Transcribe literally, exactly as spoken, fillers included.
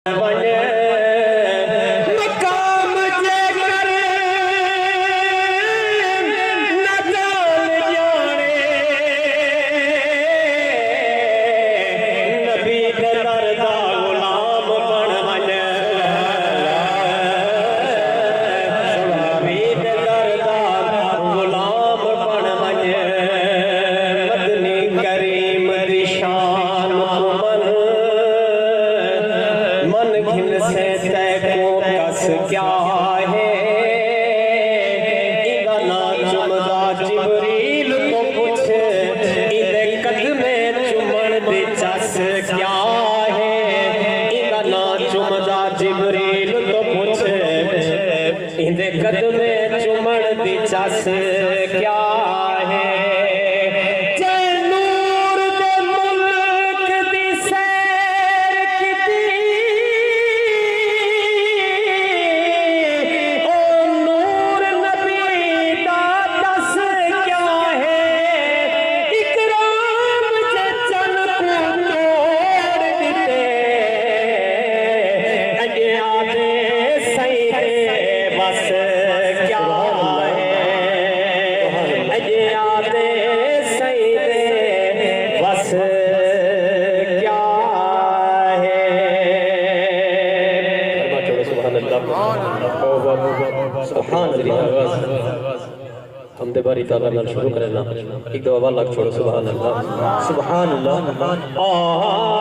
ونڄ۔ مقام جے کر نہ جان ڄاݨے، نبی دے در دا غلام بݨ ونڄ۔ نبی دے در دا غلام بݨ ونڄ۔ مدنی کریم دی شان کوں من، من گھنسے تیکوں کس کیا ہے؟ ایندا ناں چمدا جبریل توں پچھ، ایندے قدمیں چمݨ دی چس کیا ہے؟ ایندا ناں چمدا جبریل توں پچھ، ایندے قدمیں چمݨ دی چس کیا ہے؟ جے نور دے ملک دی سیر کیتی، او نور نبی دا ݙس کیا ہے؟ اکرام جے چن کوں توڑ ݙتے، اڄ آہدے سئیں دے وس کیا ہے؟ اڄ آہدے سئیں دے وس کیا ہے؟ سبحان اللہ۔ سبحان اللہ۔ حمد باری تعالیٰ نال شروع کرنا۔ ایک دفعہ ول آکھ چھوڑو، سبحان اللہ، سبحان اللہ۔ آہ۔